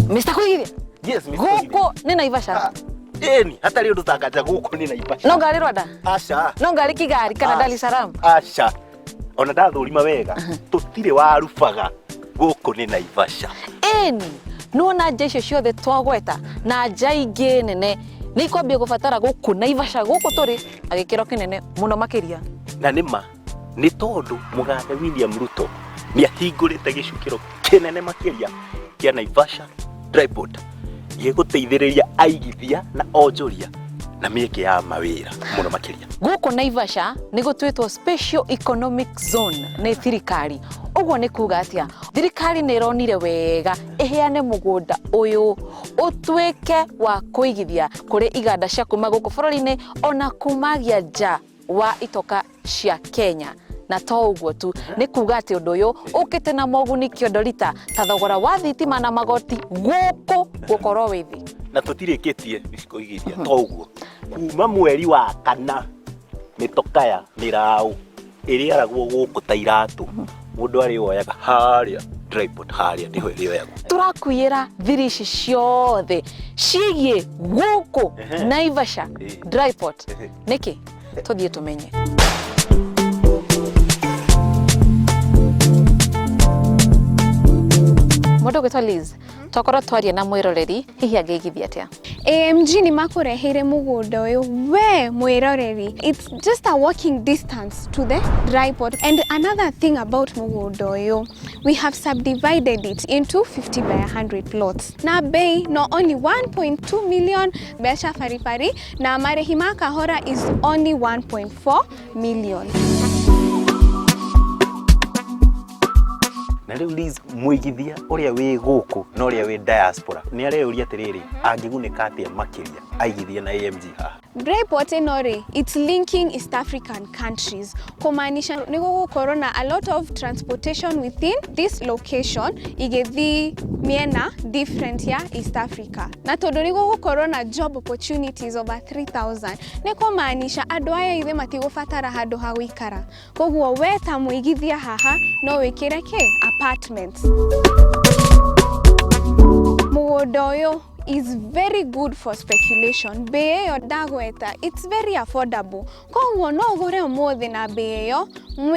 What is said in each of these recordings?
Mr. Kuigithia. Yes, Mr. Gũkũ nĩ Naivasha. Ah, ĩni hatarĩ ũndũ tanganja gũkũ nĩ Naivasha. No ngari Rwanda. Aca. No ngari Kigali kana Dar es Salaam. Aca. Ona ndathũrima wega tũtirĩ warubaga gũkũ nĩ Naivasha. Ĩni nĩwona nja icio ciothe twagweta na nja ingĩ nene nĩ ikwambia gũbatara gũkũ Naivasha gũkũ tũrĩ na gĩkĩro kĩnene mũno makĩria. Na nĩ ma nĩ tondũ mũgathe William Ruto nĩ ahingũrĩte gĩcukĩro kĩnene makĩria kĩa Naivasha Dry Port gĩgũteithĩrĩria aigithia na onjoria na mĩeke ya mawĩra mũno makĩria. Gũkũ Naivasha nĩ gũtuĩtwo Special Economic Zone nĩ thirikari. Ũguo nĩ kuga atĩa? Thirikari nĩ ĩronire wega ĩheane mũgũnda ũyũ ũtuĩke wa kũigithia kũrĩ iganda cia kuma gũkũ bũrũri-inĩ ona kumagia nja wa itoka cia Kenya. Na to ũguo tu, nĩ kuga atĩ ũndũ ũyũ ũkĩte na moguni kĩondorita ta thogora wa thitima na magoti gũkũ gũkorwo wĩ thĩ. Na tũtirĩkĩtie kũigithia to ũguo, kuma mweri wa kana mĩtokaya mĩraũ ĩrĩaragwo gũkũ ta iratũ, mũndũ arĩoyaga harĩa Dry Port, harĩa nĩho ĩrĩoyagwo. Tũrakuĩra thiri ici ciothe ciĩgiĩ gũkũ Naivasha Dry Port. Nĩkĩ? Tũthiĩ tũmenye. Mũndũ ũgwĩtwo Liz, twakorwo twaria na mwĩroreri hihi angĩigithia atĩa? AMG nĩ makũreheire mũgũnda ũyũ we mwĩroreri. It's just a walking distance to the dry port. And another thing about mũgũnda ũyũ, we have subdivided it into 50 by 100 plots na bei no only 1.2 million mbeca baribari, na marĩhi ma kahora is only 1.4 million. Na rĩu Liz, mũigithia ũrĩa wĩ gũkũ na ũrĩa wĩ diaspora nĩ areyũria atĩrĩrĩ, angĩgunĩka atĩa makĩria aigithia na AMG haha? Dry port ĩno rĩ, it's linking East African countries, kũmaanisha nĩ gũgũkorwo na a lot of transportation within this location igĩthiĩ mĩena different ya East Africa. Na tondũ nĩ gũgũkorwo na job opportunities over 3000, nĩ kũmaanisha andũ aya ithe matigũbatara handũ ha gũikara. Koguo we ta mũigithia haha no wĩkĩre kĩ apartments. Mũgũnda ũyũ is very good for speculation. Bei ĩyo ndagweta, it's very affordable. Koguo no ũgũre ũmũthĩ na bei ĩyo,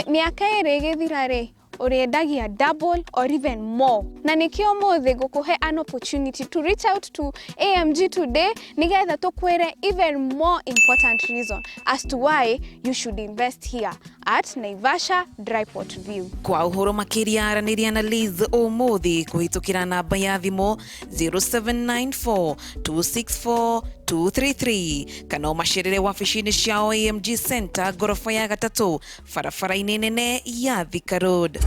mĩaka 2 ĩgĩthira rĩ, ũrĩendagia double or even more. Na nĩkĩo ũmũthĩ ngũkũhe an opportunity to reach out to AMG today nĩgetha tũkwĩre even more important reason as to why you should invest here at Naivasha Dry Port View. Kwa ũhoro makĩria aranĩria na Liz ũmũthĩ kũhĩtũkĩra namba ya thimũ 0794 264 233 kana ũmacerere wabici-inĩ ciao AMG Center ngoroba ya gatatũ barabara-inĩ nene ya Thika Road.